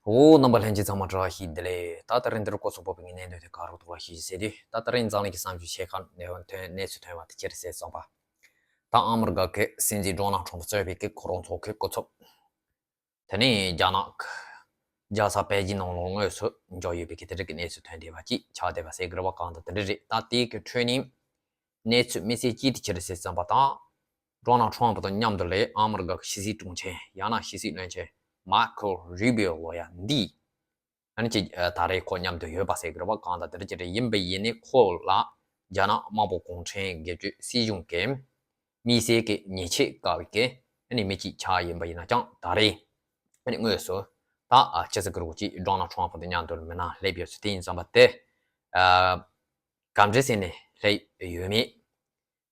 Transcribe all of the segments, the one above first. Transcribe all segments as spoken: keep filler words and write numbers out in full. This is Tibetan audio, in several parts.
འོ། རྣམ་པ་ལྷན་རྒྱས་ཚང་མ་བཀྲ་ཤིས་བདེ་ལེགས། ད་ད་རིང་འདིར་སྐོར་ཚོགས་པོ་པའི་གནད་དོན་དེ་ག་རོགས་ཐོག་ལ་ཤེས་ཟེར་དུས། ད་ད་རིང་འཛམ་གླིང་གི་གསར་འགྱུར་ཆེ་ཁག་ནས་ཐོན་གནས་ཚུལ་ཐོན་པ་དེ་ཅི་རེད་ཟེར་ཙམ་པ། ད་ཨ་མི་རི་ཀ་གི་སྲིད་འཛིན་ཌོ་ནལ་ཊམ་གཙོས་པའི་གི་ཁོ་རང་ཚོ་གི་སྐུ་ཚབ། དེ་ནས་རྒྱ་ནག་གི་རྒྱལ་ས་པེ་ཅིན་ནང་ལོགས་དངོས་སུ་འབྱོར་ཡོད་པའི་གི་དེ་འདྲ་གི་གནས་ཚུལ་ཐོན་བསྡད་པ་ཅིག་ཆགས་བསྡད་པ་ཟེར་གི་རེད་པ། གང་ལྟར་དེ་འདྲ་རེད། ད་དེའི་གི་ཁྲོད་ནས་གནས་ཚུལ་དམིགས་བསལ་གཅིག་དེ་ཅི་རེད་ཟེར་ཙམ་པ། ད་ཌོ་ནལ་ཊམ་དང་མཉམ་དུ་ལས་ཨ་མི་རི་ཀ་གི་ཕྱི་སྲིད་དྲུང་ཆེ་ཡང་ན་ཕྱི་སྲིད་བློན་ཆེན་མར་ཁོ་རུ་བྷི་ཡོ་ལོ་ཡ་འདི། ཨ་ནི་ཅིག་ཨ་ད་རེས་ཁོ་མཉམ་དུ་ཡོད་པ་ཟེར་གི་རེད་པ། གང་ལྟར་དེ་འདྲ་ཅིག་རེད། ཡིན་པ་ཡིན་ནའི་ཁོ་ལ་རྒྱ་ནག་དམར་པོ་གུང་ཁྲན་སྒེར་གཅོད་སྲིད་གཞུང་གིས་དམིགས་བསལ་གྱི་ཉེས་ཆད་བཀལ་བའི་གི་ཨ་ནི་མི་གཅིག་ཆགས་ཡིན་པ་ཡིན་ན་ཀྱང་། ད་རེས་ཨ་ནི་དངོས་སུ་ད་ཨ་ཅི་ཟེར་གི་རེད། ཅིག་ཌོ་ནལ་ཊམ་དང་མཉམ་དུ་མི་སྣ་སླེབས་ཡོད་ཚུལ་དེ་ཡིན་ཙམ་པ་དེ། ཨ་ག་འདྲ་ཟེར་ནས་སླེབས་ཡོད་མེད།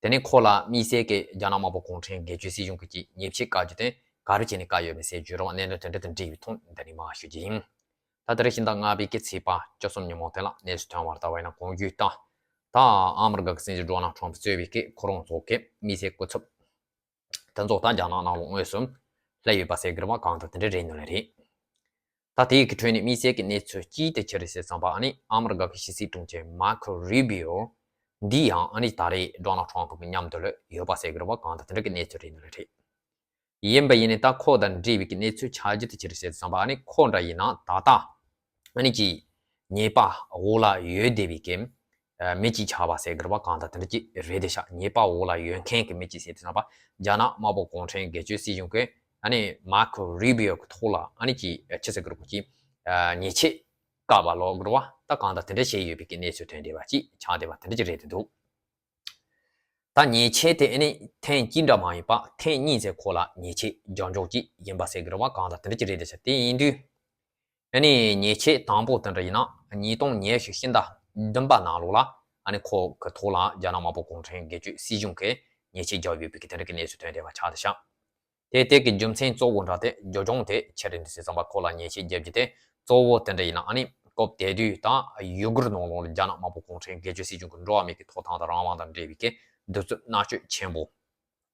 དེ་ནས་ཁོ་ལ་དམིགས་བསལ་གྱི་རྒྱ་ནག་དམར་པོ་གུང་ཁྲན་སྒེར་གཅོད་སྲིད་གཞུང་གིས་ཀྱི་ཉེས་ཆད་བཀལ་རྒྱུ་དེ་ག་རེ་བྱས་ནས་བཀལ་ཡོད་མེད་ཟེར་བརྗོད་རོགས། གནད་དོན་དེ་འདྲ་དང་འབྲེལ་བའི་ཐོག་འདི་ནས་མར་ཞུ་རྒྱུ་ཡིན། ད་དེ་རིང་ཕྱི་ཟླ་ལྔ་པའི་གི་ཚེས་པ་བཅུ་གསུམ་ཉིན་མོ་དེ་ལ་གནས་ཚུལ་ཐོན་པར་ལྟ་བ་ཡིན་ན། གོང་ཞུས་ལྟར་ད་ཨ་མི་རི་ཀ་གི་སྲིད་འཛིན་ཌོ་ནལ་ཊམ་གཙོས་པའི་གི་ཁོ་རང་ཚོ་གི་དམིགས་བསལ་སྐུ་ཚབ་དེ་ཚོ་ད་རྒྱ་ནག་ནང་ལོགས་དངོས་སུ་སླེབས་ཡོད་པ་ཟེར་གི་རེད་པ། གང་ལྟར་དེ་འདྲ་རེད་འདུག་ལེ་རེད། ད་དེའི་གི་ཁྲོད་ནས་དམིགས་བསལ་གྱི་གནས་ཚུལ་གཅིག་དེ་ཅི་རེད་ཟེར་ཙམ་པ། ཨ་ནི་ཨ་མི་རི་ཀ་གི་ཕྱི་སྲིད་དྲུང་ཆེ་མར་ཁོ་རུ་བྷི་ཡོ་འདི་ཡང་ཨ་ནི་ད་རེས་ཌོ་ནལ་ཊམ་གི་མཉམ་དུ་ལ་ཡོད་པ་ཟེར་གི་རེད་པ། གང་ལྟར་དེ་འདྲ་གི་གནས་ཚུལ་རེད་འདུག་ལེ་རེད། ཡིན་པ་ཡིན་ནའི་ད་ཁོ་དང་འབྲེལ་བའི་གི་གནས་ཚུལ་ཆགས་རྒྱུ་དེ་ཅི་རེད་ཟེར་ཙམ་པ། ཨ་ནི་ཁོ་འདྲ་ཡིན་ན་ད་ལྟ་ཨ་ནི་ཀྱི་ཉེས་པ་འོག་ལ་ཡོད་བསྡད་པའི་གི་ཨ་མི་གཅིག་ཆགས་པ་ཟེར་གི་རེད་པ། གང་ལྟར་དེ་འདྲ་ཅིག་རེད་དེ་ཤག་ཉེས་པ་འོག་ལ་ཡོད་མཁན་གྱི་མི་གཅིག་ཟེར་དུས་ཙམ་པ། རྒྱ་ནག་དམར་པོ་གུང་ཁྲན་སྒེར་གཅོད་སྲིད་གཞུང་གིས་ཨ་ནི་མར་ཁོ་རུ་བྷི་ཡོ་གི་ཐོག་ལ་ཨ་ནི་ཅིག་ཅི་ཟེར་གི་རེད། ཅིག་ཉེས་ཆད་བཀལ་བ་ལོ་གི་རེད་པ། ད་གང་ལྟར་དེ་འདྲ་བྱས་ཡོད་པའི་གི་གནས་ཚུལ་ཐོན་བསྡད་པ་ཅིག་ཆགས་བསྡད་པ་དེ་འདྲ་ཅིག་རེད་དེ་འདུག་ད་ཉེས་ཆད་དེ་ཨ་ནི་ཐེངས་གཅིག་འདྲ་མ་ཡིན་པ་ཐེངས་གཉིས་ཙམ་ཁོ་ལ་ཉེས་ཆད་རྒྱག་འཇོག་ཅིག་ཡིན་པ་ཟེར་གི་རེད་པ། གང་ལྟར་དེ་འདྲ་ཅིག་རེད་དེ་ཤག་དེ་ཡིན་དུས་ཨ་ནི་ཉེས་ཆད་དང་པོ་དེ་འདྲ་ཡིན་ན་ཉིས་སྟོང་ཉི་ཤུ་ཕྱི་ཟླ་བདུན་པ་ནང་ལོགས་ལ་ཨ་ནི་ཁོ་གི་ཐོག་ལ་རྒྱ་ནག་དམར་པོ་གུང་ཁྲན་སྒེར་གཅོད་སྲིད་གཞུང་གིས་ཉེས་ཆད་བརྒྱབ་ཡོད་པའི་གི་དེ་འདྲ་གི་གནས་ཚུལ་ཐོན་བསྡད་པ་ཆགས་བསྡད་ཤག་དེ་དེ་གི་རྒྱུ་མཚན་གཙོ་བོ་འདྲ་དེ་རྒྱུ་རྐྱེན་དེ་ཅི་རེད་འདུག་ཟེར་ཙམ་པ། ཁོ་ལ་ཉེས་ཆད་བརྒྱབ་རྒྱུ་དེ་གཙོ་བོ་དེ་འདྲ་ཡིན་ན། ཨ་ནི་སྐབས་དེ་དུས་ད་ཡུ་གུར་ནང་ལོགས་ལ་རྒྱ་ནག་དམར་པོ་གུང་ཁྲན་སྒེར་གཅོད་སྲིད་གཞུང་གི་འགྲོ་བ་མིའི་གི་ཐོབ་ཐང་དང་རང་དབང་དང་འབྲེལ་བའི་གི་གདུག་རྩུབ་མནར་གཅོད་ཆེན་པོ་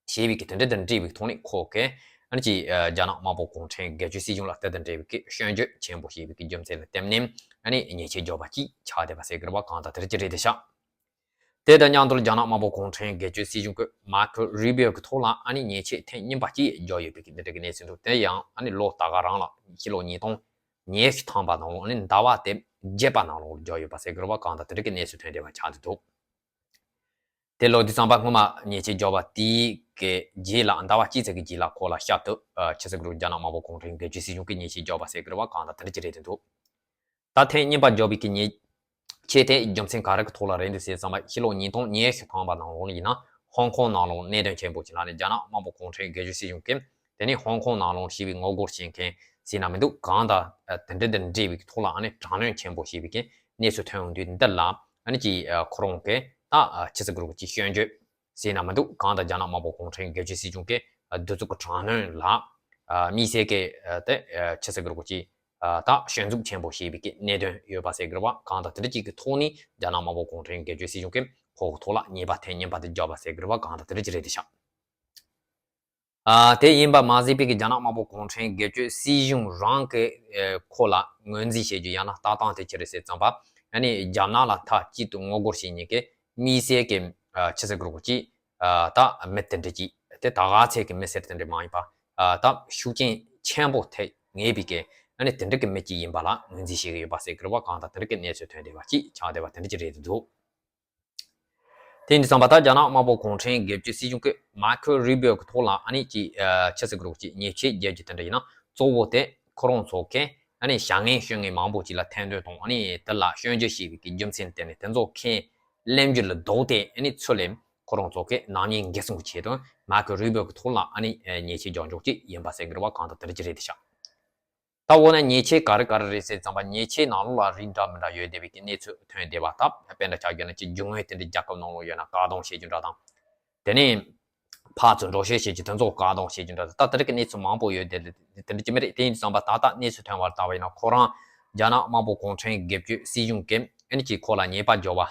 བྱས་པའི་གི་དེ་འདྲ་དང་འབྲེལ་བའི་ཐོག་ནས་ཁོ་གིས་ཨ་ནི་ཅིག་རྒྱ་ནག་དམར་པོ་གུང་ཁྲན་སྒེར་གཅོད་སྲིད་གཞུང་ལ་དེ་དང་འབྲེལ་བའི་གི་སྐྱོན་བརྗོད་ཆེན་པོ་བྱས་པའི་གི་རྒྱུ་མཚན་ལ་བརྟེན་ནས་ཨ་ནི་ཉེས་ཆད་བརྒྱབ་པ་ཅིག་ཆགས་བསྡད་པ་ཟེར་གི་རེད་པ། གང་ལྟར་དེ་འདྲ་ཅིག་རེད་དེ་ཤག་དེ་དང་མཉམ་དུ་རྒྱ་ནག་དམར་པོ་གུང་ཁྲན་སྒེར་གཅོད་སྲིད་གཞུང་གིས་མར་ཁོ་རུ་བྷི་ཡོ་གི་ཐོག་ལ་ཨ་ནི་ཉེས་ཆད་ཐེངས་གཉིས་པ་ཅིག་བརྒྱབ་ཡོད་པའི་གི་འདི་འདྲ་གི་གནས་ཚུལ་འདུག་དེ་ཡང་ཨ་ནི་ལོ་ད་ག་རང་ལ་ཕྱི་ལོ་ཉིས་སྟོང་ཉི་ཤུ་ཐམ་པ་ནང་ལོགས། ཨ་ནི་ཟླ་བ་དེ་བརྒྱད་པ་ནང་ལོགས་བརྒྱབ་ཡོད་པ་ཟེར་གི་རེད་པ། གང་ལྟར་དེ་འདྲ་གི་གནས་ཚུལ་ཐོན་བསྡད་པ་ཆགས་བསྡད་འདུག་དེ་ལོ་དུས་ཙམ་པ་སྔོན་མ་ཉེས་ཆད་བརྒྱབ་པ་དེའི་གི་རྗེས་ལ་ཟླ་བ་གཅིག་ཙམ་གི་རྗེས་ལ་ཁོ་ལ་བསྐྱར་དུ་ཨ་ཅི་ཟེར་གི་རེད། རྒྱ་ནག་དམར་པོ་གུང་ཁྲན་སྒེར་གཅོད་སྲིད་གཞུང་གིས་ཉེས་ཆད་བརྒྱབ་པ་ཟེར་གི་རེད་པ། གང་ལྟར་དེ་འདྲ་ཅིག་རེད་དེ་འདུག་ད་ཐེངས་གཉིས་པ་བརྒྱབ་པའི་གི་ཉེས་ཆད་དེ་རྒྱུ་མཚན་ག་རེ་གི་ཐོག་ལ་རེད་འདུག་ཟེར་ཙམ་པ། ཕྱི་ལོ་ཉིས་སྟོང་ཉི་ཤུ་ཐམ་པ་ནང་ལོགས་ཡིན་ན་ཧོང་ཀོང་ནང་ལོགས་གནད་དོན་ཆེན་པོ་ཅིག་ལ་ནི་རྒྱ་ནག་དམར་པོ་གུང་ཁྲན་སྒེར་གཅོད་སྲིད་གཞུང་གིས་དེ་ནས་ཧོང་ཀོང་ནང་ལོགས་ཞི་བའི་ངོ་རྒོལ་བྱེད་མཁན་ཟེར་ན་མི་འདུག་གང་ལྟར་དེ་འདྲ་དང་འབྲེལ་བའི་གི་ཐོག་ལ་ཨ་ནི་དྲག་གནོན་ཆེན་པོ་བྱས་པའི་གི་གནས་ཚུལ་ཐོན་ཡོང་དུས་འདི་ལ་ཨ་ནི་ཅིག་ཁོ་རང་གིས་ད་ཅི་ཟེར་གི་རེད། ཅིག་སྐྱོན་བརྗོད་ཟེར་ན་མི་འདུག་གང་ལྟར་རྒྱ་ནག་དམར་པོ་གུང་ཁྲན་སྒེར་གཅོད་སྲིད་གཞུང་གིས་གདུག་རྩུབ་ཀྱི་དྲག་གནོན་ལ་དམིགས་བསལ་གྱི་དེ་ཅི་ཟེར་གི་རེད། ཅིག་ད་ཞོན་འཛུགས་ཆེན་པོ་བྱས་པའི་གི་གནད་དོན་ཡོད་པ་ཟེར་གི་རེད་པ། གང་ལྟར་དེ་འདྲ་ཅིག་གི་ཐོག་ནས་རྒྱ་ནག་དམར་པོ་གུང་ཁྲན་སྒེར་གཅོད་སྲིད་གཞུང་གིས་ཁོ་གི་ཐོག་ལ་ཉེས་པ་ཐེངས་གཉིས་པ་དེ་བརྒྱབ་པ་ཟེར་གི་རེད་པ། གང་ལྟར་དེ་འདྲ་ཅིག་རེད་དེ་ཤག་ཨ་དེ་ཡིན་པ་མ་ཟད་པའི་གི་རྒྱ་ནག་དམར་པོ་གུང་ཁྲན་སྒེར་གཅོད་སྲིད་གཞུང་རང་གིས་ཨེ་ཁོ་ལ་ངོས་འཛིན་བྱེད་རྒྱུ་ཡང་ན་ལྟ་སྟངས་དེ་ཅི་རེད་ཟེར་ཙམ་པ། ཨ་ནི་རྒྱ་ནག་ལ་མཐའ་གཅིག་ཏུ་ངོ་རྒོལ་བྱེད་མཁན་གྱི་དམིགས་བསལ་གྱི་ཨ་ཅི་ཟེར་དགོས་རེད། ཅིག་ཨ་ད་མི་དེ་འདྲ་ཅིག་དེ་ད་ག་ཚད་ཀྱི་མི་ཟེར་དེ་འདྲ་མ་ཡིན་པ། ཨ་ད་ཤུགས་རྐྱེན་ཆེན་པོ་ཐེབས་ངེས་པའི་གི་ཨ་ནི་དེ་འདྲ་གི་མི་ཅིག་ཡིན་པ་ལ་ངོས་འཛིན་བྱེད་ཀྱི་ཡོད་པ་ཟེར་གི་རེད་པ། གང་ལྟར་དེ་འདྲ་གི་གནས་ཚུལ་ཐོན་བསྡད་པ་ཅིག་ཆགས་བསྡད་པ་དེ་འདྲ་ཅིག་རེད་འདུག་དེ་ཡིན་དུས་ཙམ་པ་ད་རྒྱ་ནག་དམར་པོ་གུང་ཁྲན་སྒེར་གཅོད་སྲིད་གཞུང་གིས་མར་ཁོ་རུ་བྷི་ཡོ་གི་ཐོག་ལ་ཨ་ནི་ཅིག་ཨ་ཅི་ཟེར་དགོས་རེད། ཅིག་ཉེས་ཆད་རྒྱག་རྒྱུ་དེ་འདྲ་ཡིན་ན་གཙོ་བོ་དེ་ཁོ་རང་ཚོ་གིས་ཨ་ནི་བྱ་ངན་ཤོད་མཁན་མང་པོ་ཅིག་ལ་ཐེར་འདོན་དང་། ཨ་ནི་དེ་ལ་སྐྱོན་བརྗོད་བྱས་པའི་གི་རྒྱུ་མཚན་དེ་ནི་དེ་ཚོ་ཁས་ལེན་རྒྱུ་ལ་ལྡོག་སྟེ། ཨ་ནི་ཚུར་ལ་ཁོ་རང་ཚོ་གིས་ནག་ཉེས་འགེལ་སྲུང་གི་ཆེད་དུ་མར་ཁོ་རུ་བྷི་ཡོ་གི་ཐོག་ལ་ཨ་ནི་ཉེས་ཆད་རྒྱག་འཇོག་ཅིག་ཡིན་པ་ཟེར་གི་རེད་པ། གང་ལྟར་དེ་འདྲ་ཅིག་རེད་དེ་ཤག་ད་འོ་ན་ཉེས་ཆད་ག་རེ་ག་རེ་རེད་ཟེར་ཙམ་པ། ཉེས་ཆད་ནང་ལོགས་ལ་རིགས་འདྲ་མི་འདྲ་ཡོད་བསྡད་པའི་གི་གནས་ཚུལ་ཐོན་བསྡད་པ། ད་དཔེ་འདྲ་ཆ་བཞག་ན་ཅིག་རྒྱུ་དངོས་དེ་འདྲ་རྒྱལ་ཁབ་ནང་ལོགས་ཡོད་ན་བཀག་སྡོམ་བྱེད་རྒྱུ་འདྲ་དང་། དེ་ནས་ཕར་ཚུར་འགྲོ་སྐྱོད་བྱེད་རྒྱུ་དེ་ཚོ་བཀག་སྡོམ་བྱེད་རྒྱུ་འདྲ་དང་། ད་དེ་འདྲ་གི་གནས་ཚུལ་མང་པོ་ཡོད་བསྡད། དེ་འདྲ་ཅིག་མ་རེད། དེ་ཡིན་དུས་ཙམ་པ་ད་ལྟ་གནས་ཚུལ་ཐོན་པར་ལྟ་བ་ཡིན་ན། ཁོ་རང་རྒྱ་ནག་དམར་པོ་གུང་ཁྲན་སྒེར་གཅོད་སྲིད་གཞུང་གིས་ཨ་ནི་ཅིག་ཁོ་ལ་ཉེས་པ་འཇོག་པ་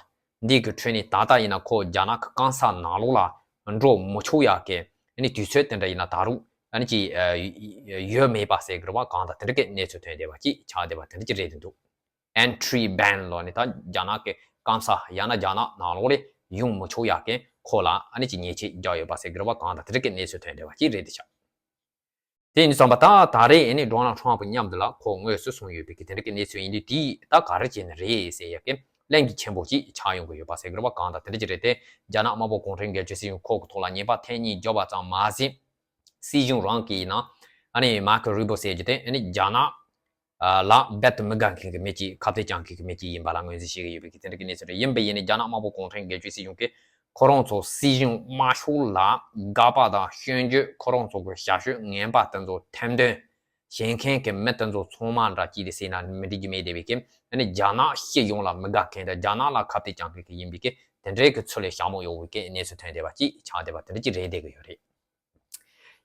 འདི་གི་ཁྲོད་ནས་ད་ལྟ་ཡིན་ན་ཁོ་རྒྱ་ནག་གི་སྐམ་ས་ནང་ལོགས་ལ་འགྲོ་མི་ཆོག་ཡག་གི་ཨ་ནི་དུས་ཚོད་དེ་འདྲ་ཡིན་ན་ད་རུང་ ཨ་ནི་ཅིག་ཡོད་མེད་པ་ཟེར་གི་རེད་བ། གང་ལྟར་དེ་འདྲ་གི་གནས་ཚུལ་ཐོན་བསྡད་པ་ཅིག་ཆགས་བསྡད་པ་དེ་འདྲ་ཅིག་རེད་འདུག། Entry ban ལོ་ནི་ད་རྒྱ་ནག་གི་སྐམ་ས་ཡང་ན་རྒྱ་ནག་ནང་ལོགས་ལས་ཡོང་མི་ཆོག་ཡག་གི་ཁོ་ལ་ཨ་ནི་ཅིག་ཉེས་ཆད་བརྒྱབ་ཡོད་པ་ཟེར་གི་རེད་བ། གང་ལྟར་དེ་འདྲ་གི་གནས་ཚུལ་ཐོན་བསྡད་པ་ཅིག་རེད་དེ་ཆགས། དེ་ཡིན་དུས་ཙམ་པ་ད་ད་རེས་ཨ་ནི་ཌོ་ནལ་ཊམ་པ་མཉམ་དུ་ལ་ཁོ་དངོས་སུ་གསུངས་ཡོད་པའི་གི་དེ་འདྲ་གི་གནས་ཚུལ་ཡིན་དུས། དེས་ད་ག་རེ་བྱས་ནས་རེད་ཟེར་ཡག་གི་གླེང་གཞི་ཆེན་པོ་ཅིག་ཆགས་ཡོང་གི་ཡོད་པ་ཟེར་གི་རེད་བ། གང་ལྟར་དེ་འདྲ་ཅིག་རེད་དེ། རྒྱ་ནག་དམར་པོ་གུང་ཁྲན་སྒེར་གཅོད་སྲིད་གཞུང་ཁོག་གི་ཐོག་ལ་ཉེས་པ་ཐེངས་གཉིས་བརྒྱབ་པ་ཙམ་མ་ཟད། སྲིད་གཞུང་རང་གིས་ཡིན་ན་ཨ་ནི་མར་ཀོ་རུ་བྷིའོ་ཟེར་རྒྱུ་དེ་ཨ་ནི་རྒྱ་ནག་ལ་རྦད་དེ་མི་དགའ་མཁན་གྱི་མི་ཅིག། ཁ་གཏད་གཅོག་མཁན་གྱི་མི་ཅིག་ཡིན་པ་ལ་ངོས་འཛིན་བྱེད་ཀྱི་ཡོད་པའི་གི་དེ་འདྲ་གི་གནས་ཚུལ་རེད། ཡིན་པ་ཡིན་ནའི་རྒྱ་ནག་དམར་པོ་གུང་ཁྲན་སྒེར་གཅོད་སྲིད་གཞུང་གིས་ཁོ་རང་ཚོ་སྲིད་གཞུང་དམར་ཤོག་ལ་དགག་པ་དང་སྐྱོན་བརྗོད། ཁོ་རང་ཚོ་གི་ཞབས་ཞུ་ངན་པ་དེ་ཚོ་ཐེར་འདོན་བྱེད་མཁན་གྱི་མི་དེ་ཚོ་ཚང་མ་འདྲ་གཅིག་རེད་ཟེར་ན་མི་འགྲིག་རྒྱུ་མེད་བསྡད་པའི་གི། ཨ་ནི་རྒྱ་ནག་སྤྱི་ཡོངས་ལ་མི་དགའ་མཁན་དང་རྒྱ་ནག་ལ་ཁ་གཏད་གཅོག་མཁན་གྱི་ཡིན་པའི་གི་དེ་འདྲའི་གི་ཚུལ་ལས་ཞྭ་མོ་གཡོག་པའི་གི་གནས་ཚུལ་ཐོན་བསྡད་པ་ཅིག་ཆགས་བསྡད་པ་དེ་འདྲ་ཅིག་རེད་བསྡད་ཀྱི་ཡོད་རེད།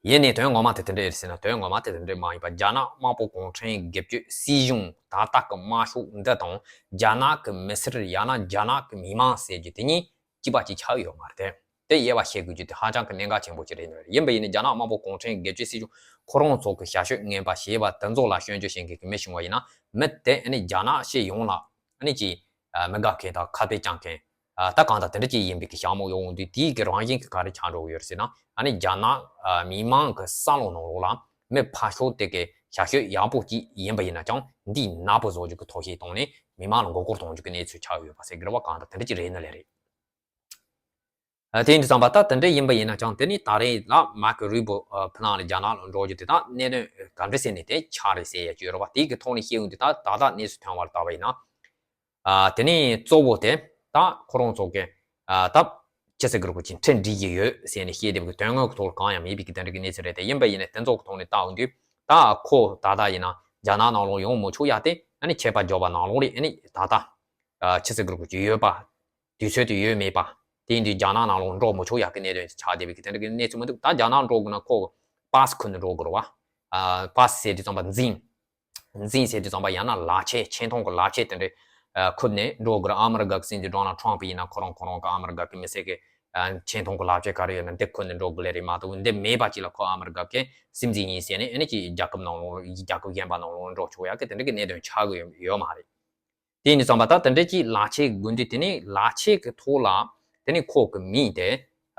ཡིན་ནའི་དོན་ངོ་མ་དེ་དེ་འདྲ་རེད་ཟེར་ན་དོན་ངོ་མ་དེ་དེ་འདྲ་མ་ཡིན་པ། རྒྱ་ནག་དམར་པོ་གུང་ཁྲན་སྒེར་གཅོད་སྲིད་གཞུང་ད་ལྟ་གི་དམར་ཤོག་འདི་དང་རྒྱ་ནག་གི་མི་སེར་ཡང་ན་རྒྱ་ནག་གི་མི་མང་ཟེར་རྒྱུ་དེ་གཉིས་གཅིག་པ་གཅིག་ཆགས་ཡོད་མ་རེད་དེ། དེ་དབྱེ་བ་ཕྱེ་དགོས་རྒྱུ་དེ་ཧ་ཅང་གི་གནད་འགག་ཆེན་པོ་ཅིག་རེད་འདུག། ཡིན་པ་ཡིན་ནའི་རྒྱ་ནག་དམར་པོ་གུང་ཁྲན་སྒེར་གཅོད་སྲིད་གཞུང་ཁོ་རང་ཚོ་གི་ཞབས་ཞུ་ངན་པ་བྱས་པ་དེ་ཚོ་ལ་སྐྱོན་བརྗོད་བྱེད་མཁན་གྱི་མི་བྱུང་བ་ཡིན་ན། མི་དེ་ཨ་ནི་རྒྱ་ནག་སྤྱི་ཡོངས་ལ་ཨ་ནི་ཅིག་མི་དགའ་མཁན་དང་ཁ་གཏད་གཅོག་མཁན། ད་གང་ལྟར་དེ་འདྲ་ཅིག་ཡིན་པའི་གི་ཞྭ་མོ་གཡོག་འོང་དུས། དེའི་གི་རང་བཞིན་གྱི་ག་རེ་ཆགས་འགྲོ་གི་ཡོད་རེད་ཟེར་ན། ཨ་ནི་རྒྱ་ནག་མི་མང་གི་བསམ་བློ་ནང་ལོགས་ལ་མི་ཕར་ཕྱོགས་དེ་གི་ཞབས་ཞུ་ཡག་པོ་ཅིག་ཡིན་པ་ཡིན་ན་ཅང་འདི་ནག་པོ་བཟོ་རྒྱུ་གི་ཐབས་ཤེས་བཏང་ནས་མི་མང་ལ་མགོ་སྐོར་གཏོང་རྒྱུ་གི་གནས་ཚུལ་ཆགས་ཡོད་པ་ཟེར་གི་རེད་བ། གང་ལྟར་དེ་འདྲ་ཅིག་རེད་ན་ལས་རེད། དེ་ཡིན་དུས་ཙམ་པ་ད་དེ་འདྲ་ཡིན་པ་ཡིན་ན་ཅང་དེ་ནི་ད་རེས་ལ་མར་ཀོ་རུ་བྷིའོ་ཕི་ནང་ལ་རྒྱ་ནག་ལ་འགྲོ་རྒྱུ་དེ་དག་གནད་དོན་ག་འདྲ་ཟེར་ནས་དེ་ཆགས་རེད་ཟེར་ཡ་ཅིག་ཡོད་རེད་བ། དེའི་གི་ཐོག་ནས་བཤད་ཡོང་དུས་ད་ད་ལྟ་གནས་ཚུལ་ཐོན་པ་ལ་བལྟས་པ་ཡིན་ན། ཨ། དེ་ནས་གཙོ་བོ་དེ་ད་ཁོ་རང་ཚོ་གི། ཨ། ད་ཅི་ཟེར་དགོས་རེད། ཁོ་ཅིག་ཁྲིམས་འགྲིག་གི་ཡོད་ཟེར་ནས་བཤད་བསྡད་པའི་དོན་དངོས་ཀྱི་ཐོག་ལ་གང་ཡང་མེད་པའི་གི་དེ་འདྲ་གི་གནས་ཚུལ་རེད་དེ། ཡིན་པ་ཡིན་ནའི་དེ་ཚོ་གི་ཐོག་ནས་བལྟ་འོང་དུས། ད་ཁོ་ད་ལྟ་ཡིན་ན་རྒྱ་ནག་ནང་ལོགས་ཡོང་མི་ཆོག་ཡ་དེ་ཨ་ནི་ཆད་པ་བརྒྱབ་པ་ནང་ལོགས་ལས་ཨ་ནི་ད་ལྟ། ཨ། ཅི་ཟེར་དགོས་རེད། ཁོ་ཅིག་ཡོད་པ། དུས་ཚོད་དེ་ཡོད་མེད་པ། དེ་ཡིན་དུས་རྒྱ་ནག་ནང་ལོགས་འགྲོ་མི་ཆོག་ཡ་གི་གནད་དོན་ཆགས་བསྡད་པའི་གི་དེ་འདྲ་གི་གནས་ཚུལ་མི་འདུག། ད་རྒྱ་ནག་འགྲོ་དགོས་ན་ཁོ་པཱ་སི་ཁུར་ནས་འགྲོ་དགོས་རེད་བ། ཨ། པཱ་སི་ཟེར་དུས་ཙམ་པ་འཛིན། འཛིན་ཟེར་དུས་ཙམ་པ་ཡང་ན་ལག་ཁྱེར། ཆེ་མཐོང་གི་ལག་ཁྱེར་དེ་འདྲ། ཨ། ཁུར་ནས་འགྲོ་དགོས་རེད། ཨ་མི་རི་ཀ་གི་སྲིད་འཛིན་ཌོ་ནལ་ཊམ་པ་ཡིན་ན་ཁོ་རང་ཁོ་རང་གི་ཨ་མི་རི་ཀ་གི་མི་སེར་གི། ཨ། ཆེ་མཐོང་གི་ལག་ཁྱེར་ག་རེ་ཡོད་ན་འདི་ཁུར་ནས་འགྲོ་དགོས་ལེ་རེད་མ་གཏོགས། འདི་མེད་པ་ཅིག་ལ་ཁོ་ཨ་མི་རི་ཀ་གི་སྲིད་འཛིན་ཡིན་ཟེར་ནས་ཨ་ནི་ཅིག་རྒྱལ་ཁབ་ནང་ལོགས། རྒྱལ་ཁབ་གཞན་པ་ནང་ལོགས་འགྲོ་ཆོག་ཡ་གི་དེ་འདྲ་གི་གནད་དོན་ཆགས་གི་ཡོད་ཡོད་མ་རེད། དེ་ཡིན་དུས་ཙམ་པ་ད་དེ་འདྲ་ཅིག་ལག་ཁྱེར་དགོས་དུས། དེ་ནས་ལག་ཁྱེར་གི་ཐོག་ལ་དེ་ནས་ཁོ་གི་མིང་དེ།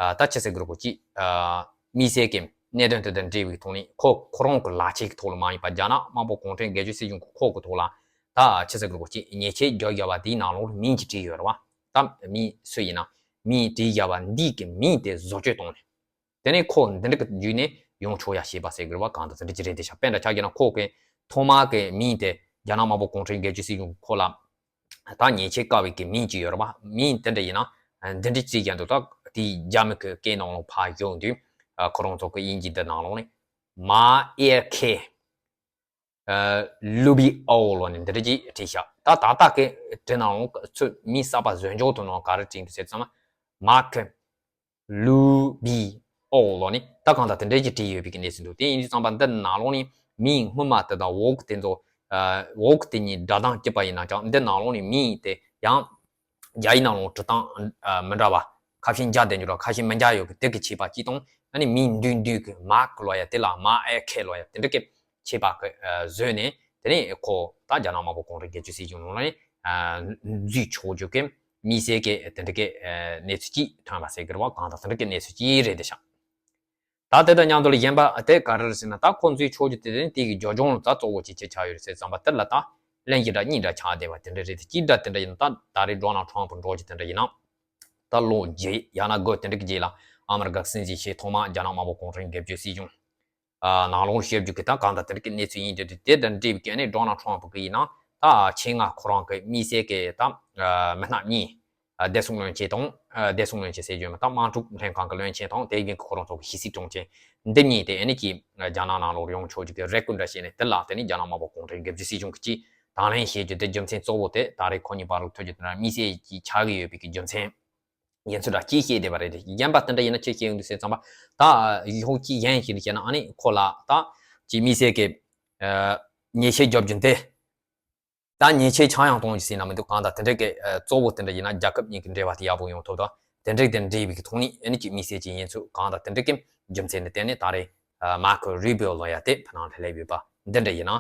ཨ། ད་ཅི་ཟེར་དགོས་རེད། ཁོ་ཅིག། ཨ། མི་སེར་གི་གནད་དོན་དེ་དང་འབྲེལ་བའི་ཐོག་ནས་ཁོ་ཁོ་རང་གི་ལག་ཁྱེར་གི་ཐོག་ལ་མ་ཡིན་པ། རྒྱ་ནག་དམར་པོ་གུང་ཁྲན་སྒེར་གཅོད་སྲིད་གཞུང་གི་ཁོག་གི་ཐོག་ལ་ད་ཅི་ཟེར་དགོས་རེད། ཁོ་ཅིག་ཉེས་ཆད་བརྒྱབ་བཞག་པ་དེའི་ནང་ལོགས་མིང་ཅིག་བྲིས་ཡོད་རེད་བ། ད་མི་སུ་ཡིན་ན་མིང་བྲིས་བཞག་པ་འདི་གི་མིང་དེ་བཟོ་བཅོས་བཏང་ནས། དེ་ནས་ཁོ་འདི་འདྲ་གི་བརྒྱུད་ནས་ཡོང་ཆོག་ཡ་བྱས་པ་ཟེར་དགོས་རེད་བ། གང་ལྟར་དེ་འདྲ་ཅིག་རེད་དེ་ཤག། དཔེ་འདྲ་ཆ་བཞག་ན་ཁོ་གི་ཐོག་མ་གི་མིང་དེ་རྒྱ་ནག་དམར་པོ་གུང་ཁྲན་སྒེར་གཅོད་སྲིད་གཞུང་ཁོ་ལ་ད་ཉེས་ཆད་བཀལ་བའི་གི་མིང་ཅིག་ཡོད་རེད་བ། མིང་དེ་འདྲ་ཡིན་ན་འདི་འདྲ་ཅིག་ཡང་འདུག། ད་དེའི་རྒྱ་མི་གི་སྐད་ནང་ལོགས་ཕར་བཞག་དུས། ཨ། ཁོ་རང་ཚོ་གི་དབྱིན་ཇི་འདི་ནང་ལོགས་ནས་མ་ཨེར་ཁེ། ཨ། ལུ་བི་ཨོ་ལོ་ནི་འདི་འདྲ་ཅིག་བྲིས་ཤག། ད་ད་ལྟ་གི་དེ་ནང་ལོགས་ཚུར་མིང་གསར་པ་བཟོས་འཇོག་ཏུ་ནང་ག་རེ་བྲིས་འདུག་ཟེར་ཙམ་ན། མཱ་ཁེ་ལུ་བི་ཨོ་ལོ་ནི་ད་གང་ལྟར་དེ་འདྲ་ཅིག་བྲིས་ཡོད་པའི་གི་གནས་ཚུལ་འདུག། དེ་ཡིན་དུས་ཙམ་པ་འདི་ནང་ལོགས་ནས་མིང་སྔོན་མ་དེ་དང་འོག་གི་དེ་ཚོ། ཨ། འོག་གི་དེ་གཉིས་སྒྲ་གདངས་གཅིག་པ་ཡིན་ན་ཅང་འདི་ནང་ལོགས་ནས་མིང་དེ་ཡང་རྒྱ་ཡིག་ནང་ལོགས་འབྲི་སྟངས་མི་འདྲ་བ། ཁ་ཤས་འཇགས་བསྡད་འགྱུར་ར། ཁ་ཤས་མི་འཇགས་ཡོད་གི། དེ་གི་བྱས་པ་གཅིག་དང་། ཨ་ནི་མིང་བསྡུས་བསྡུས་གི་མཱ་ཁེ་ལོ་ཡ་དེ་ལ་མ་ཨེར་ཁེ་ལོ་ཡ་དེ་འདྲ་གི་བྱས་པ་གི་བཟོས་ནས། དེ་ནས་ཁོ་ད་རྒྱ་ནག་དམར་པོ་གུང་ཁྲན་སྒེར་གཅོད་སྲིད་གཞུང་ནང་ལ་འཛུལ་ཆོག་རྒྱུ་གི་དམིགས་བསལ་གི་དེ་འདྲ་གི་གནས་ཚུལ་ཅིག་ཐོན་པ་ཟེར་གི་རེད་བ། གང་ལྟར་དེ་འདྲ་གི་གནས་ཚུལ་ཅིག་རེད་དེ་ཤག། ད་དེ་དང་མཉམ་དུ་ལ་གཞན་པ་དེ་ག་རེ་རེད་ཟེར་ན། ད་ཁོ་འཛུལ་ཆོག་རྒྱུ་དེ་དེ་ནི་དེ་གི་རྒྱབ་ལྗོངས་ལ་ད་གཙོ་བོ་ཅིག་ཅིག་ཆགས་ཡོད་རེད་ཟེར་ཙམ་པ་དེ་ལ་ད་གླེང་གཞི་འདྲ་གཉིས་འདྲ་ཆགས་བསྡད་པ་དེ་འདྲ་རེད་དེ། གཅིག་འདྲ་དེ་འདྲ་ཡིན་ན། ད་ད་རེས་ཌོ་ནལ་ཊམ་པ་འགྲོ་རྒྱུ་དེ་འདྲ་ཡིན་ན། ད་ལོ་བརྒྱད་ཡང་ན་དགུ་དེ་འདྲ་གི་རྗེས་ལ་ཨ་མི་རི་ཀ་སྲིད་འཛིན་བྱས་ཐོག་མ་རྒྱ་ནག་དམར་པོ་གུང་ཁྲན་སྒེར་གཅོད་སྲིད་གཞུང་ནང་ལོགས་བཞུགས་རྒྱུ་གི་ད་གང་ལྟར་དེ་འདྲ་གི་གནས་ཚུལ་ཡིན་དུས། དེ་དང་འབྲེལ་བའི་གི་ཨ་ནི་ཌོ་ནལ་ཊམ་པ་གི་ཡིན་ན་ད་ཆེད་མངགས་ཁོ་རང་གི་དམིགས་བསལ་གི་ད་མི་སྣ་གཉིས། བདེ་སྲུང་བློན་ཆེན་དང་། བདེ་སྲུང་བློན་ཆེན་ཟེར་རྒྱུ་མ་ད་དམག་འཁྲུག་ལྷན་ཁང་གི་བློན་ཆེན་དང་། དེ་བཞིན་གི་ཁོ་རང་ཚོ་གི་ཕྱི་སྲིད་དྲུང་ཆེ། འདི་གཉིས་དེ་ཨ་ནི་ཅིག་རྒྱ་ནག་ནང་ལོགས་ཡོང་ཆོག་རྒྱུ་གི་རེ་སྐུལ་འདྲ་བྱས་ནས། དེ་ལ་དེ་ནི་རྒྱ་ནག་དམར་པོ་གུང་ཁྲན་སྒེར་གཅོད་སྲིད་གཞུང་གིས་ཅིག་དང་ལེན་བྱེད་རྒྱུ་དེ་རྒྱུ་མཚན་གཙོ་བོ་དེ་ད་རེས་ཁོ་གཉིས་བར་ལ་ཐུག་རྒྱུ་དེ་འདྲ་དམིགས་བསལ་ཅིག་ཆགས་ཀྱི་ཡོད་པའི་གི་རྒྱུ་མཚན་ཡིན་ཚུལ་འདྲ་ཅིག་བཤད་བསྡད་པ་རེད་དེ། གཞན་པ་དེ་འདྲ་ཡིན་ན་ཅི་བཤད་ཡོང་དུས་ཟེར་ཙམ་པ། ད་ཕྱོགས་གཅིག་གཞན་ཞིག་ལ་བཤད་ན་ཨ་ནི་ཁོ་ལ་ད་ཅིག་དམིགས་བསལ་གི་ཉེས་ཆད་རྒྱབ་རྒྱུ་འདི། ད་ཉེས་ཆད་ཆག་ཡང་གཏོང་རྒྱུ་ཟེར་ན་མི་འདུག། གང་ལྟར་དེ་འདྲ་གི་གཙོ་བོ་དེ་འདྲ་ཡིན་ན་རྒྱལ་ཁབ་གཉིས་ཀྱི་འབྲེལ་བ་དེ་ཡག་པོ་ཡོང་ཐུབ་དང་། དེ་འདྲ་དེ་འབྲེལ་བའི་གི་ཐོག་ནས་ཨ་ནི་ཅིག་དམིགས་བསལ་ཅིག་ཡིན་ཚུལ། གང་ལྟར་དེ་འདྲ་གི་རྒྱུ་མཚན་ནི་བརྟེན་ནས་ད་རེས་ མར་ཁོ་རུ་བྷིའོ་ལོ་ཡ་དེ་ཕ་ནང་ལ་སླེབས་ཡོད་པ་འདི་འདྲ་ཡིན་ན།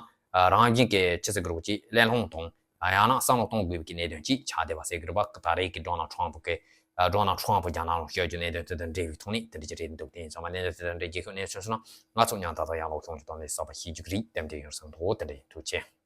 རང་བཞིན་གྱི་ཅི་ཟེར་དགོས་རེད་ཅིག་གླེང་སློང་དང་ཡང་ན་བསམ་བློ་གཏོང་དགོས་ཀྱི་གནད་དོན་ཅིག་ཆགས་བསྡད་པ་ཟེར་གི་རེད་པ། ད་རེས་ཀྱི་ཌོ་ནལ་ཊམ་ཕུ་གི་ཌོ་ནལ་ཊམ་ཕུ་རྒྱ་ནག་ལ་བཤད་རྒྱུ་གནད་དོན་དེ་དང་འབྲེལ་བའི་ཐོག་ནས་དེ་འདྲ་ཅིག་རེད་འདུག་དེ་ཡིན་ཙང་མ་གནད་དོན་དེ་དང་འབྲེལ་རྒྱལ་ཁབ་གནས་ཚུལ་སོང་ན་ང་ཚོ་མཉམ་ད་ལྟ་ཡང་ལོག་ཤོང་གི་ཐོག་ནས་གསར་པ་ཤེས་རྒྱུ་གི་རེད། དེ་འདྲ་ཡོད་བསམ་འདུག་དེ་འདྲ་ཡིན། ཐུགས་རྗེ་ཆེ།